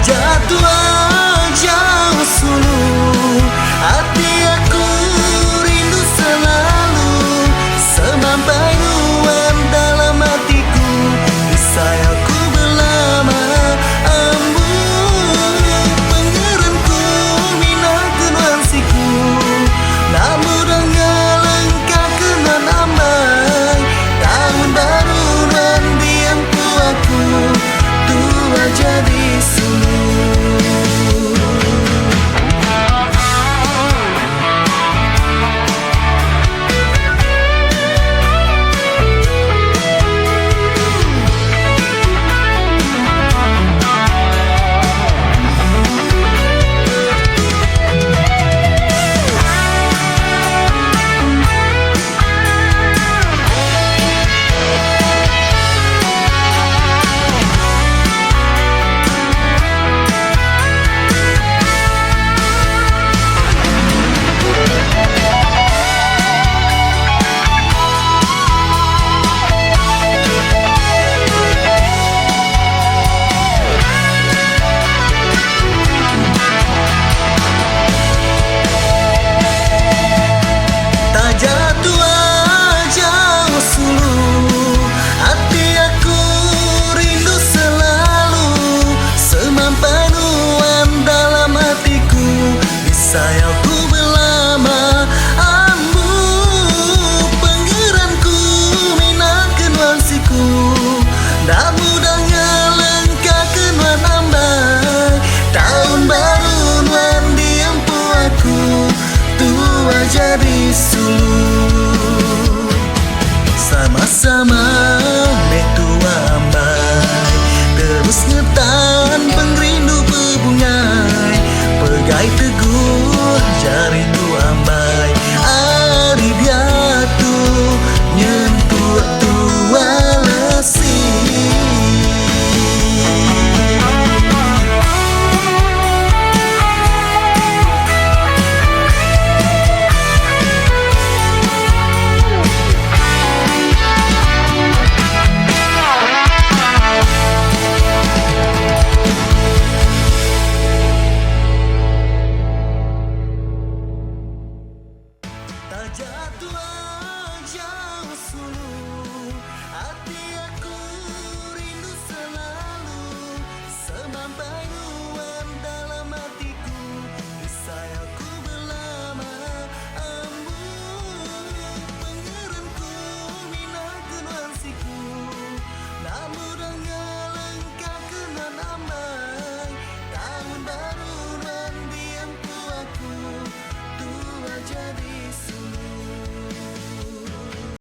Taja tua jauh sulu Ati aku rindu selalu Semampai nuan dalam atiku Disayau ku belama Ambu pengeran ku mina ke nuan siku Enda mudah ngelengka ke nuan ambai Taun baru nuan diempu aku Tua jadi sulu. Taja tua jauh sulu Ati aku rindu selalu Semampai nuan dalam atiku Disayau ku belama Ambu pengeran ku mina ke nuan siku Enda mudah ngelengka ke nuan ambai Taun baru nuan diempu aku Tua jadi sulu Sama-sama meh tua ambai Terus ngetan pengerindu bebungai Pegai teguh jari tua.